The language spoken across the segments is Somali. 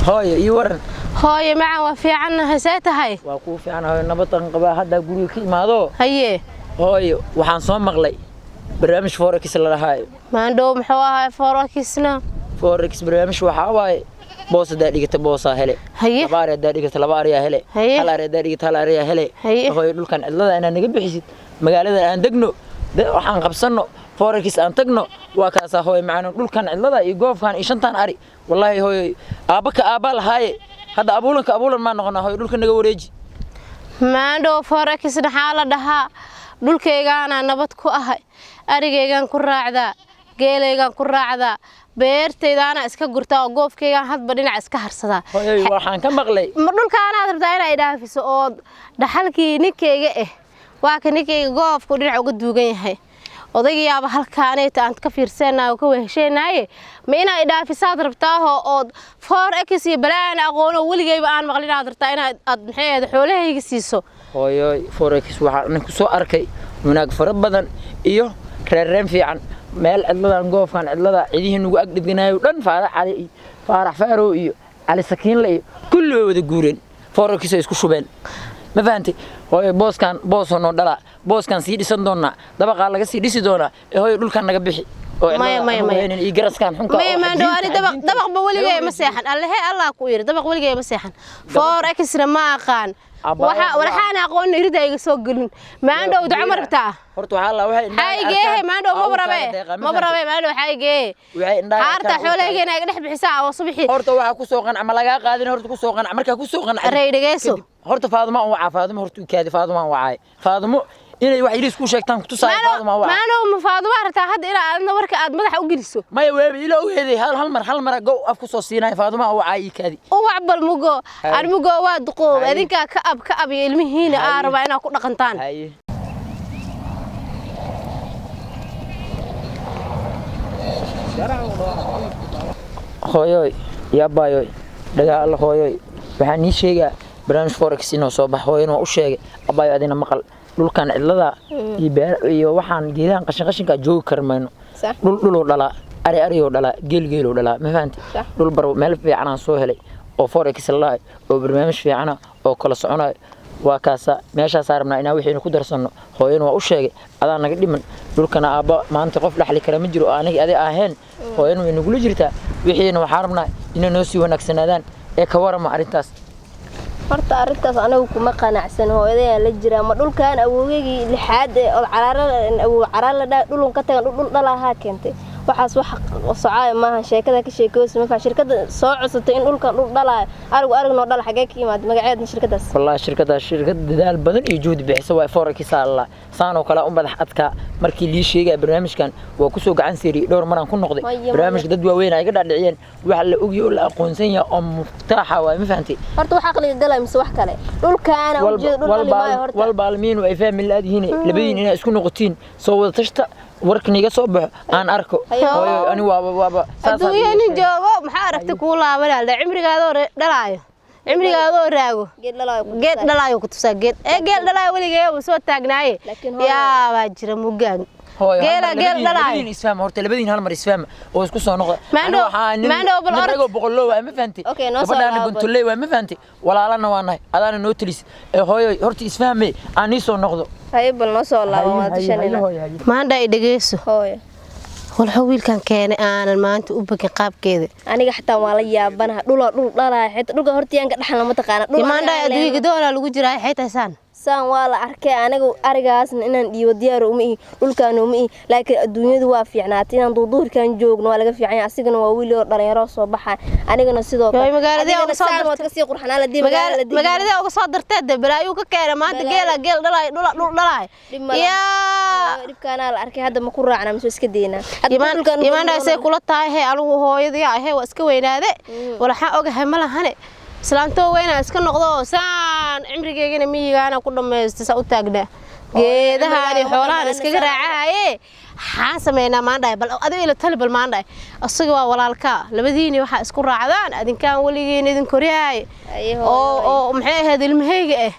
Hooyo, ii waran. Hooyo macaan, waa fiicannahay, see tahay? Waa kuu fiican hooyo, nabadan qabaa, haddaa guriga ka imaado. Haye. Hooyo, waxaan soo maqlay barnaamij forex la dhahaayo. Maandhow, muxuu ahaa forexna? Forex barnaamij waxaa waaye boos haddaa dhigata boosaa hele. Haye. Laba ari haddaa dhigata laba ariyaa hele. Haye. Hal ari haddaa dhigata hal ariyaa hele. Haye. Hooyo, dhulkan cidlada inaad naga bixisid, magaalada aan degno, waxaan qabsanno, forex aan tagno, waa kaasaa hooyo macaan. Dhulkan cidlada iyo goofkan iyo shantan ari, wallaahi hooyo, aabba ka aabbaa lahaaye, hadda abuulanka abuulan maa noqonaa. Hooyo, dhulka naga wareeji. Maandhow, forex maxaa la dhahaa? Dhulkaygaanaa nabad ku ahay, arigaygaan ku raacdaa, geelaygaan ku raacdaa, beertaydaana iska gurtaa oo goofkaygaan hadba dhinac iska harsadaa. Hooyo, waxaan ka maqlay. Ma dhulkaanaad rabtaa inaa idhaafiso oo dhaxalkii ninkayga waa ka ninkayga goofku dhinac uga duugan yahay, odaygayaaba halkaanayta aan ka fiirseenayo oo ka wehesheenaaye, ma inaa idhaafisaad rabtaahoo ood forex iyo balaan aqoonoo weligayba aan maqlin aad rabtaa inaad aad maxay ahayd xoolahayga siiso? Hooyo, forex waxaa nin ku soo arkay wanaag fara badan iyo reerreen fiican. Meel cidladan, goofkan cidlada, cidihii nagu ag dheganayo dhan, Faarax Cali iyo Faarax Faarow iyo Cali Sakiinle iyo kulli way wada guureen, forex ay isku shubeen, ma fahantay? Hooyo, booskan boosoo noo dhalaa, booskan sii dhisan doonaa, dabaqaa laga sii dhisi doonaa ee hooyo, dhulkan naga bixi oo cidlada Maya, maya, aanu maya. haynin iyo garaskan xunka maya oo maandhow, ani dabaq xajiinta dabaqba weligay ma seexan, allehe allah ku yiri, dabaq weligay ma seexan, forexna ma aqaan. Abba, waxa waxaan aqoon irida iga soo gelin. Maandhow, duco ma rabtaa? Horta waxaa la waxay indhaha xaygeehe arkaan, maandhow, ma aa u barabe kaaga deeqaa, ma barabe maandhow, xaygee. Waxay indhaha xaarta arkaan, xoolahaygeena iga dhex bixisaa oo subaxii. Horta waxaa ku soo qanca ma lagaa qaadin, horta ku soo qanca, markaa ku soo qanca. Arey, dhegeyso. Horta Faaduma aan wacaa, Faaduma horta u kaadi, Faaduma aan wacay, Faadumo inay wax yidhi isku sheegtaan ku tusaay, Faaduma aan wacaa. Maandhow, ma Faaduma rabtaa hadda inaa aadna warka aad madaxa u geliso? Maya, weeba ila ogeeday, hal hal mar, hal mar go af ku soo siinay, Faaduma aan wacaa, ii kaadi. U wac bal mugo. Haye. Aan mugo waa duqoob. Haye. Adinkaa ka ab ka ab iyo ilmihiina aa Haye. rabaa inaad ku dhaqantaan. Haye. Hooyoy iyo abbaayoy, dhagaa alla. Hooyoy, waxaan ii sheegaa barnaamij forex inuu soo bax. Hooyana waa u sheegay, abbaayo adina maqal. Dhulkan cidlada iyo beer iyo waxaan geedahan qashin qashinkaa joogi kari mayno. Sax. Dhul dhuluu dhalaa, ari ariyuu dhalaa, geel geeluu dhalaa, ma fahanti? Sax. Dhul bar meel fiicanaan soo helay oo forex la oo barnaamij fiicana oo kala soconayo, waa kaasa meeshaasaa rabnaa inaan wixiina ku darsanno. Hooyana waa u sheegay, adaa naga dhiman dhulkana aabba maanta qof dhaxli kara ma jiro oo aniga adi ahayn. Hooyana way nagula jirtaa, wixiina waxaa rabnaa inay noo sii wanaagsanaadaan ee ka warama arrintaas. Horta arrintaas anagu kuma qanacsan, hooyadayaan la jiraa. Ma dhulkan awogeygii lixaad ee oo caraara awow caraar la dhaa dhulun ka tagan dhul dhalahaa keentay? Waxaas wax socaayo maaha. Sheekada ka sheekooysa ma fahan. Shirkadda soo codsatay in dhulkan dhul dhalaayo, arigu arig noo dhala, xagee ka yimaada magaceedna shirkadaas? Wallaahi shirkadaas shirkad dadaal badan iyo juhdi bixisa waay. Forex alla saan oo kale u madax adkaa markii lii sheegaya barnaamijkan, waa kusoo gacan siiriyey, dhowr maraan ku noqday. Maya, maya. Barnaamijka dad waaweyn ay iga dhaadhiciyeen, waxa la ogyahay oo la aqoonsan yahay oo muftaaxa waay, ma fahantay? Horta wax aqliga galay mise wax kale dhulkaana ujeeda dhul dhali maayo horta. Walba almiinu ay fahmi laadihiin, labadiin inaa isku noqotiin, soo wada tashta, warkan iga soo baxo aan arko. Haye. Hooyo, ani waaba saasaa adduunya ii nin sheegay. Joogo maxaa aragti kuu laabanaa cimrigaadoo dhalaayo, cimrigaadoo raago. Geed dhalaayo ku geed tusaa. Dhalaayo ku tusaa geed ee geel dhalaayo weligee uu soo taagnaaye. Laakiin hooyo- yaabaa jira mugaan Hooyo, hal geela mar geel dhalaayo. Labadiin isfahma horta, labadiin hal mar isfahma oo isku soo noqda. Maandhow- maandhow bal nin orod. ragoo boqollo waa, ma fahantay? Okay, noo soo Gabadhaana laabo. Gontoley waa, ma fahantay? Walaalana waa nahay, adaana noo telis ee hooyo, horta isfahmay, aan ii soo noqdo. Haye, bal noo soo laabo, waa tashanina. Maandha, ay dhegeyso. Hooyo. Walxo wiilkan keenay aanan maanta u bagin qaabkeeda. Aniga xataa waa la yaabanaha, dhulaa dhul dhalaayo, xitaa dhulka hortiyaanka dhaxan lama taqaana dhul maandha aniga aan adduunka leenahay. Doonaa lagu jiraa xay taysaan. Saan waa la arkay, aniga arigaasna inaan dhiibo diyaar uma ihi, dhulkaan uma ihi, laakiin adduunyadu waa fiicnaatay, inaan duurduurkan joogno waa laga fiican yahay. Asigana waa wiil oo dhalinyaro soo baxay, anigana sidoo Yoy, magaaladii Adigana uga soo saan dartay. Waad kasii qurxanaa la dii magaalada la dii. Magaaladii uga soo dartee de balaayuu ka keenay maanta. Balaayo. Geela geel dhalaayo, dhula dhul dhalaayo. Dhib ma laha. Yaa. Dhibkaanaa la arkay, hadda ma ku raacnaa mise iska daynaa? Hadda dhulkaan Imaandha, say kula tahay? Hee, anigu hooyadii ahee waa iska weynaade, walaxaan ogahay ma lahane, islaantoo weynaa iska noqdo saan cimrigeygana miyigaana ku dhammaysta, saa u taagnaa geedahaan iyo xoolahan iskaga raacahaye. Maxaan sameynaa maandhaay? Bal adiga ila tali bal maandhaay, isaga waa walaalkaa, labadiini waxaa isku raacdaan adinkaan weligiin idin koryahay Aye, hooyo, oo maxay ahayd ilmahayga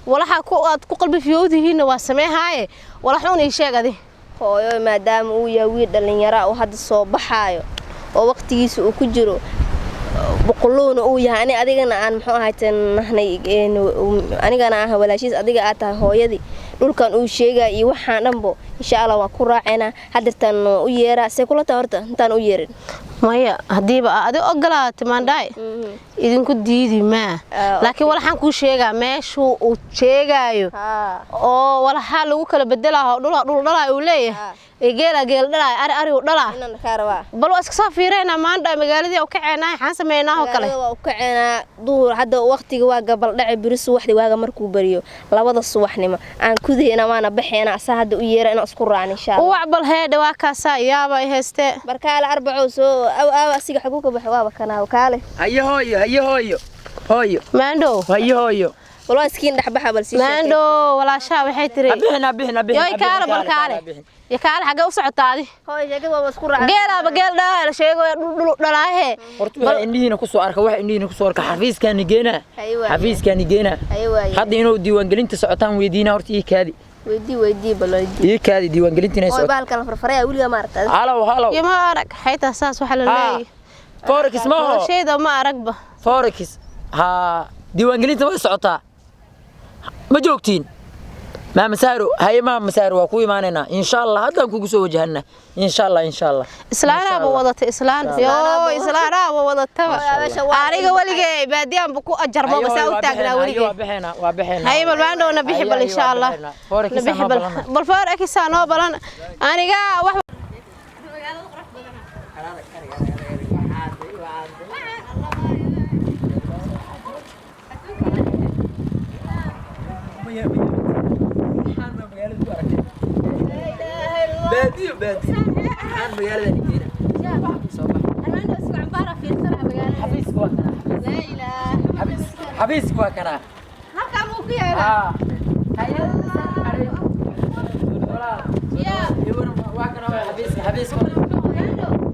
walaxa ku aad ku qalbi fiyowdihiinna waa sameehaaye, walaxuun ii sheeg adi. Hooyo, maadaama uu yahay wiil dhalinyaro ah oo hadda soo baxaayo oo waqtigiisa uu ku jiro. Boqolowna uu yahay ani adigana aan muxuu ahayteen nahnay, anigana ah walaashiis, adiga aad tahay hooyadii. Dhulkan uu sheegay iyo waxaan dhanbo insha Allah waan ku raacaynaa. Hadeertaan u yeeraa, see kula tahay horta intaan u yeerin? Maya, haddiiba adi ogolaatay maandhaay, idinku diidi maa. Laakiin walaxaan kuu sheegaa, meeshuu uu sheegaayo oo walaxaa lagu kala bedelaaho, dhula dhul dhalaa uu leeyahay, ee geela geel dhalaa, ari ari uu dhalaa, inaan kaa rabaa. Bal waa iska soo fiireynaa maandhaay, magaaladii u kaceynaa, waxaan sameynaa oo kale. Magaalada waa u kaceynaa duhur, hadda waqtiga waa gabal dhace. Beri subaxdii waaga markuu beriyo, 2da subaxnimo aan kudayna, waana baxeena. Asaa hadda u yeera inaan isku raacno insha Allah. Uwac bal heedhe, waa kaasaa yaaba ay haystee. Barkaale arbacow soo aw aw, asiga xaguu ka baxay? Waaba kanaaw, kaale. Haye hooyo, haye hooyo, hooyo. Maandhow. Haye hooyo. Bal waa iskiin dhexbaxa, bal sii sheekay. Maandhow, walaashaa waxay tiri Abixin, abixin, abixin. Yoy kaale, bal kaale iyo kaale, xaggee u socotaa adi? Hooyo, sheekada waaba isku raacay. Geelaaba geel dhalaa la sheegayo, dhul dhul dhalaahe. Horta waxa indhihiina kusoo arka, waxa indhihiina kusoo arka, xafiiskaani geenaa. Haye waaye. Xafiiskaani geenaa. Haye waaye. Hadda inuu diiwaangelinta socotaan weydiinaa. Horta ii kaadi. Weydii, weydii, bal weydii. Ii kaadi, diiwaangelinta inay Hooyo, socoto. bahalka la farfaraya weligaa ma aragta? Halow, halow. Iyo ma arag xaytaa saas waxa la leeyahay. Forex ma ho? Noloshayda ma aragba. Forex ha, diiwaangelinta way socotaa, ma joogtiin maama Saaro? Haye maama Saaro, waa ku imaanaynaa insha Allah, haddaan kugu soo wajahanaa insha Allah, insha Allah. Islaanaaba wadata, islaan yoo islaanaaba wadataba. Aniga weligey baadiyaanba ku ajarmaba saa u taagnaa weligey. Waa bixeenaa, waa bixeenaa. Haye bal maandhow na bixi bal insha Allah, na bixi bal, bal forexisaa noo balan aniga wax. Baadiyo, baadiyo waxaan magaalada geena soo bax. Xafiiska waa kanaa, xafiiska waa kanaa. Haa. Waa kanaa, waa xafiiska, xafiiska.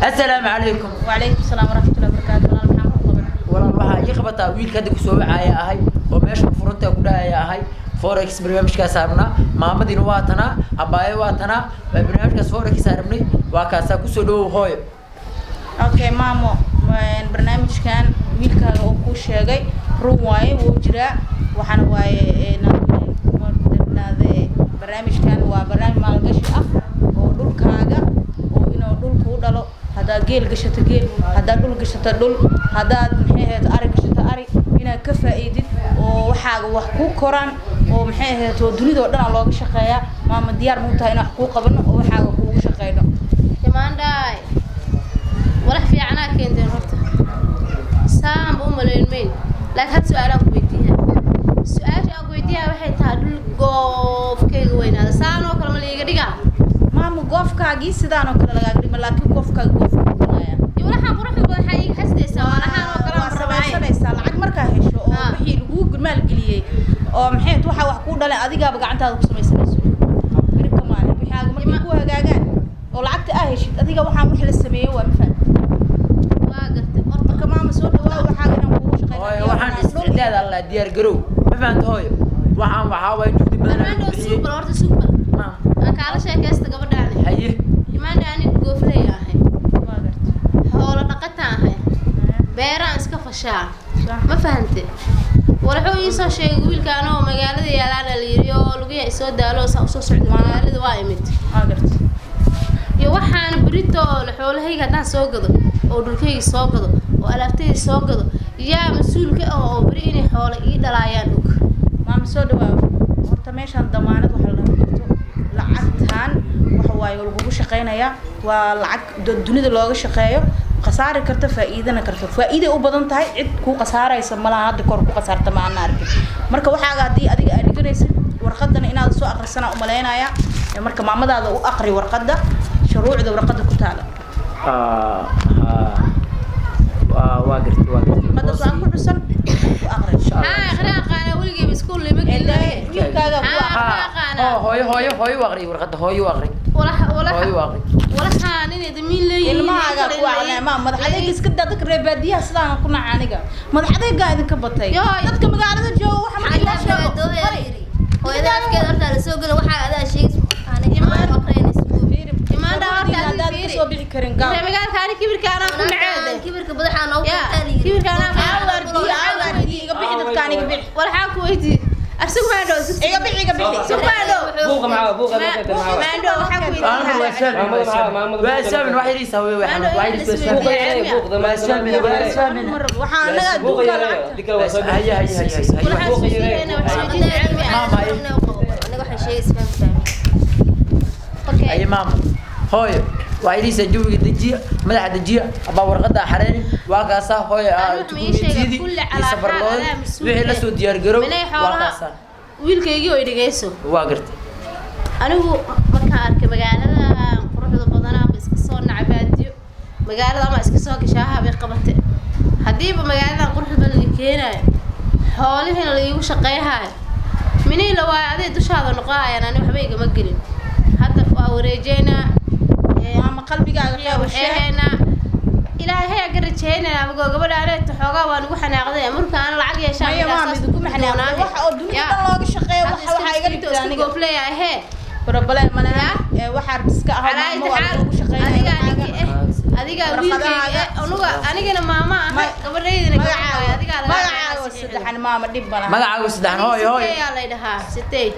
Assalaamu calaykum. وعليكم السلام ورحمة الله وبركاته. Walaal, maxaan ku qaban? Walaal, waxaa ii qabataa wiilka hadda kusoo wacaya ahay oo meesha furanta ku dhahaya ahay. Forex barnaamijkaas rabnaa, maamadiina waa tanaa, abaayo waa tanaa, waa barnaamijkaas forex rabnay, waa kaasaa. Kusoo dhawow hooyo. Okay maamo, barnaamijkan wiilkaaga uu kuu sheegay run waaye, wuu jiraa. Waxaana waaye darnaade, barnaamijkan waa barnaamij maalgashi ah oo dhulkaaga oo inuu dhulka u dhalo. Haddaad geel gashato geel, haddaad dhul gashato dhul, haddaad maxay ahayd ari gashato ari, inaad ka faa'iidid oo waxaaga wax kuu koraan oo maxay ahayd oo dunida oo dhan aa looga shaqeeyaa. Maama, diyaar ma u tahay inaan wax kuu qabano oo waxaaga kuugu shaqeyno? Maandhaay, walax fiicanaa keenteen horta, saanba u malayn mayn. Laakiin had su-aalaan ku weydiiyaa, su-aasha aan ku weydiiyaa waxay tahay, dhul goofkayga weynaada saan oo kale ma liiga dhigaa? Maama, goofkaagii sidaan oo kale lagaaga dhima, laakiin goofkaaga goof noqonaya. Iyo walaxaan quruxda badan waxaa iiga xasdaysaa walaxaan oo kale waa aan rabaaye. Samaysanaysaa lacag markaa hesho oo wixii laguu maalgeliyey oo maxay ahayd, waxaa wax kuu dhaleen adigaaba gacantaada ku samaysanayso beri ka maalin. Wixaaga markay ku hagaagaan oo lacagta aa heshid, adiga waxaan wax la sameeyey waa ma fahamtid? Waa gartay horta. Marka maama, soo dhawaa, waxaaga inaan kuugu shaqeyno. Hooyo, waxaan isticdaad alla diyaar garow, ma fahanta hooyo? Waxaan waxaa waay juhdi badan aan Armando, bixiyey. Sugbal horta, sugbal. Maam. Aan kaala sheekaysta gabadhaani. Haye. Imaandha, aniga goofley ahay. Waa gartay. Xoolo dhaqataan ahay, beeraan iska fashaa, ma fahante? Walaxuu ii soo sheegay wiilka anoo magaalada yaalaana la yiri oo lugiya isoo daalo saa usoo socda magaalada waa imid. Waa gartay. Iyo waxaana berito xoolahayga haddaan soo gado oo dhulkayga soo gado oo alaabtayda soo gado, yaa mas-uulka ah oo beri inay xoolo ii dhalaayaan og? Maama, soo dhawaaw. Horta meeshaan damaanad waxa la dhaha jirto. Lacagtan waxa waaye lagugu shaqeynayaa waa lacag dunida looga shaqeeyo. Khasaari karta, faa'iidana karta, faa'iiday u badan tahay. Cid kuu khasaaraysa malaha, hadda kor ku khasaarta ma ana arkin. Marka waxaaga haddii adiga aad dhiganaysid warqadana inaad soo aqrisana umalaynaya. Marka maamadaada u aqri warqadda, shuruucda warqadda ku taala. Waa gartay, waa gartay. Warqadda soo ku xusan ku aqri. Haa, aqri aqaana, weligeyba iskuul lima gelin. Wiilkaaga ku haa. aqri. Aqri aqaana. Mataqaanaa. Oo, hooyo, hooyo, hooyo u aqri warqadda, hooyo u aqri. Walaxa walaxa. Hooyo u aqri. Walaxaan inay damiin leeyihiin. Ilmahaaga ku acnaa ma madax adeeg iska daa. Dadka reer baadiyaha sidaan ku naca aniga, madax adeegaa idinka batay. Yooy. Dadka magaalada jooga waxa markii loo sheego Hooyada afkeeda horta la soo galo, waxaa adaa sheegis Imaandha horta adiga haddaad fiiri. kasoo bixi karin gaal. Reer magaalka ani kibirka anaa ku naceede. Kibirka badaxaa noogu Yaa, qabtaa. Kibirka anaa Iga bixi dadkaan, iga bixi. Walaxaan ku weydiiyey. Arsigu maandhow. Iga bixi, iga bixi. Sug maandhow. Buuqa maxaa? Buuqa maxaa? Maandhow waxaan ku Maamadu weydiiyey. waa saamin. Maamadu maxaa? Maamadu waa saamin, wax yariisa hooyo, wax yariisa waa Buuqa saamin. yaree, buuqda Waa saamin, waa saamin. Waxaa anaga buuqa adduunka yaree, lacagta. dikala waa soo bixi. Haye, haye, haye, haye. Walaxaan Buuqa yaree. isweydiinayna wax isweydiin cilmi ah. Aniga waxaan sheegay isfaham fahmi. Okay. Haye maama, hooyo waa yariisa, jawiga dejiya, madaxa dejiya, abaa warqadda xareen waa kaasaa hooyo. Anigu wuxuu ii sheegay dukumentiyadii kulli iyo calaa safarlood xaal adaa mas-uul wixii la eh. soo diyaar garow Minay waa xoolaha kaasaa. Wiilkaygii oo i dhegeyso. Waa gartay. Anigu markaan arkay magaalada quruxda badanaa ba iska soo nacay baadiyo, magaalada ama iska soo gashaaha bay qabate. Haddiiba magaaladan quruxda badan la keenaayo, xoolihiina la iigu shaqeyhaayo, minihii la waayo aday dushaada noqoayaan, ani waxba igama gelin. Hadda waa wareejeynaa. Maama, qalbigaaga Iyo qabo sheeg. waxeeheynaa ilaahay ayaa ka rajeynaya amagoo gabadha aneeta xoogaa waa nagu xanaaqday marka aan lacag yeeshaan. Maya maama, idinku maxnaaqday waxa oo dunida dhan looga shaqeeyo waxa waxaa iga dhigta aniga goofleeya ahee. Problem malaha ee waxaa iska ahaa. Calaa Maama, waa intixaan lagu shaqeynaya adigaa waxaaga. ninki eh, adigaa wiilkayga eh, anuga anigana maama ahay, gabadhaydina gabadh waaye, adigaa lagaa Magacaaga saddexan maama, dhib malaha. Magacaagu saddexan, hooyo, hooyo. Siteeyaa lay dhahaa, sitey.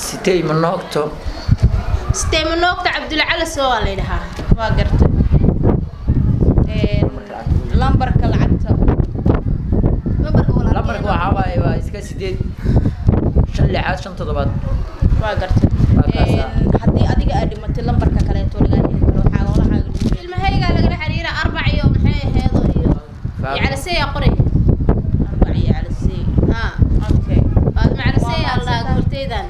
Sitey ma noogto? Sitey manoogta Cabdulla Calasow waa lay dhahaa. Waa gartay. Lambarka lacagta. Lambarka waxaa waaye waa iska 8 5 6 5 7. Waa gartay. Waa kaasaa. Haddii adiga aad dhimatay, lambarka kaleeto lagaa heli karo waxaa walahaaga lagu Ilmahaygaa lagala xiriira arbac iyo maxay aheedo iyo iyo calaseeyaa qoray. Arbac iyo calisey. Haa. Okay. Waad macalaseeyaa la dhahaa gabartaydan.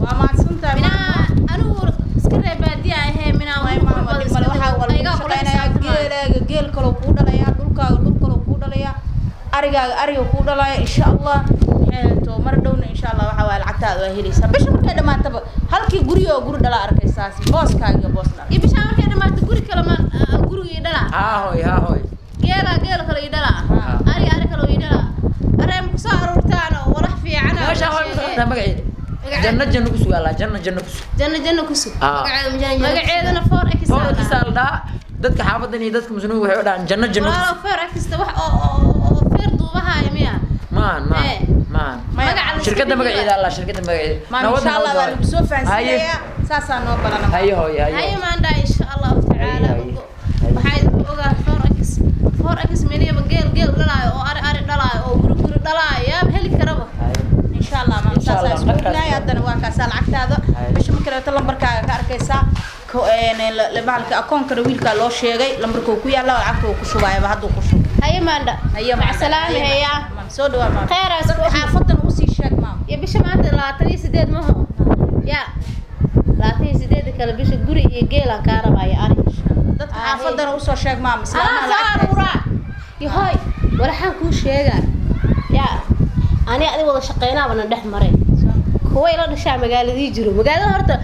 Waa mahadsantahay. Minaa anigu iska reer baadiya ahee, minaa Maama, maama, dhib male, waxaa waa lagu shaqeynayaa. Geelaaga geel kaloo kuu dhalayaa, dhulkaaga dhul kaloo kuu dhalayaa, arigaaga ariga kuu dhalaya insha Allah. Maxay mar dhowna insha Allah waxaa waaye lacagtaada waa helaysaa bisha markay dhammaataba, halkii guri oo guri dhala arkaysaas, booskaaga iyo boos dhala. Iyo bishaan markay dhamaato guri kale ma guriga ii dhala. Haa hooy, haa hooy. Geela geel kale ii dhala, ari ari kale ii dhala, areem kusoo aruurtaan oo walax fiican. Meesha hooy mataqaantaa magaceeda? Janno janno ku sugaa laa, janno janno ku sug. Janno janno ku sug. Aa. Magaceedana four x. Foorkiisa la dhahaa, dadka xaafadan iyo dadka muslimiinta waxay u dhahaan janno janno ku Walaalo, sug. Four x wax oo oo feer duubahaaya miya? Maahan, maahan. Eh. Maahan. Maya. Magaca la iska Shirkadda bixiyo. magaceeda allah, shirkadda magaceeda. Maam, Nabadna insha Allah nabad waa waaye. lagu soo Haye. fahansiinayaa, saasaa noo balana. Haye hooy, haye. Haye maandhaa, insha Allahu tacaala. Haye, haye. Waxaa idinku ogaa four x, four x miniyaba geel geel dhalaayo oo ari ari dhalaayo oo guri guri dhalaayo yaaba heli karaba. Haye. Insha Allah maam, Insha saasaa Allah, isku markaas. ognahay. Haddana waa kaasaa lacagtaada. Haye. Bisha marka leeto lambarkaaga ka arkaysaa. Bahalka akoonkana wiilkaa loo sheegay lambarka uu ku yaalla, lacagta uu ku shubaayaba hadduu ku shubo. Haye maandha. Haye maam. Macsalaame heeyaa. Maam, soo dhawaa maam. Khayr aa isku Dadka xaafadan usii sheeg maam. Iyo bisha maanta 28 maho ya 28 kale bisha guri iyo geelaan kaa rabaayo ari. Dadka Haye. xaafadana usoo sheeg maam, anaa islaamaha soo lacagta. aruuraa yahoy, walaxaan kuu sheegaa yaa ani adig wada shaqeynaaba na dhex maray, kuwa ila dhashaa magaaladii jiro, magaalada horta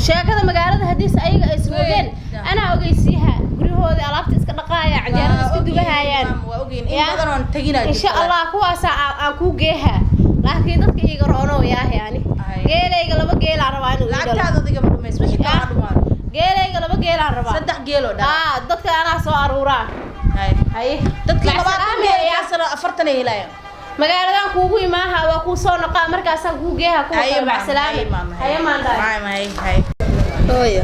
sheekada magaalada haddiise ayaga ay ismogeen, anaa ogeysiiha guryahoodii alaabta iska dhaqaaya, canjeerada iska dubahayaan. Waa ogeyn in Ya. badan oon teginaa Insha jirta. Allah kuwaasaa aan kuu geeha, laakiin dadka iiga roonow yaahe ani. Ay. Geelayga laba geelaan rabaa inuu ii dhalo. Lacagtaada adiga ma dhumays, wixii Ya. kaa dhumaan. Geelayga laba geelaan rabaa. Saddex geel oo dhala. Aa, dadka anaa soo aruuraa. Haye. Haye. Dadkii Mac 20 salaam geel heeyaa. kaasana 40 ay helayaan. Magaaladan kuugu imaaha, waa kuu soo noqaa, markaasaan kuu geeha kuwa Haye kale. maam, Macsalaame. haye maam, Haye maandhaay. Haye, haye, haye. Hooyo.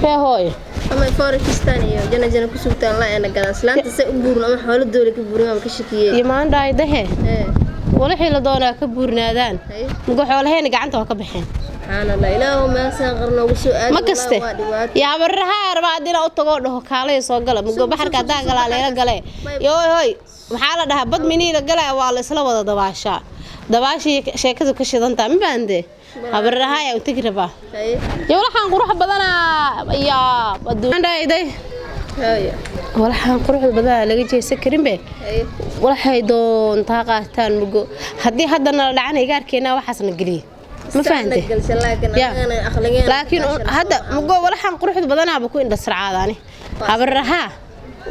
Hee hooyo. Ama forekistan iyo jana jana ku sugtaan la eena gadan islaanta say u buurin ama xoolo doole ka buurin ama ka shakiyey. Iyo maandhaay dahe. Ee. Walaxii la doonaa ka buurnaadaan. Haye. Muga xoolaheena gacanta waa ka baxeen. Subxaan Allah, ilaahu meesaan qarno ugu soo aadi. Ma kaste waa dhibaato. Yaa barraha rabaa haddii inaa u tago dhaho kaalaya soo gala mugo baxarka haddaa galaa leela gale. Yooy hoy, maxaa la dhahaa, bad miniila galaya waa la isla wada dabaashaa, dabaashii sheekadu ka shidantaa ma baande, habarraha ayaa u tegi rabaa. Haye. Yo walaxaan qurux badanaa yaa adduundhayday. Hooyo. Walaxaan quruxda badanaa laga jeesan karin be. Haye. Waxay doontaa qaataan mugo haddii hadda nala dhacana igaarkeena waxaasna geliye, ma fahantay? Ya. Laakiin hadda mugo walaxaan quruxda badanaaba ku indhasarcaadaani habarrahaa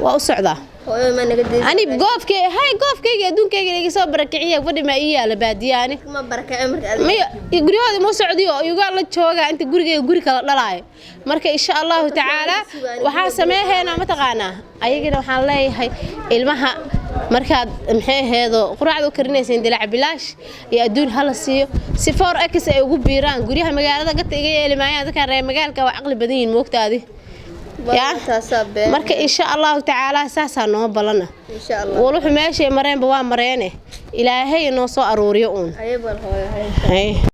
waa u socdaa. Hooyo, ma naga deysa? Ani goofkay hay, goofkayga adduunkayga iga soo barakiciya, fadhi maa ii yaala baadiyaani. Ma barakacay marka adiga? Maya, guryahooda ma socdiyo, iga la joogaa inta gurigayga guri kala dhalaayo. Marka insha Allahu tacaala waxaan sameehaynaa, mataqaanaa, ayagana waxaan leeyahay ilmaha markaad maxay aheedo quraacda u karinaysa, dilaac bilaash iyo adduun hala siiyo si 4X ay ugu biiraan guryaha magaalada. Gata iga yeeli maayaan dadkan reer magaalka, waa caqli badan yihiin, moogtaadi ya. Taasaa been. Marka insha Allahu tacaala saasaa noo balana. Insha Allah. Waluxu meeshay mareenba waa mareene, Ilaahay noo soo aruuriyo uun. Ayay bal hooyo hay. Hay.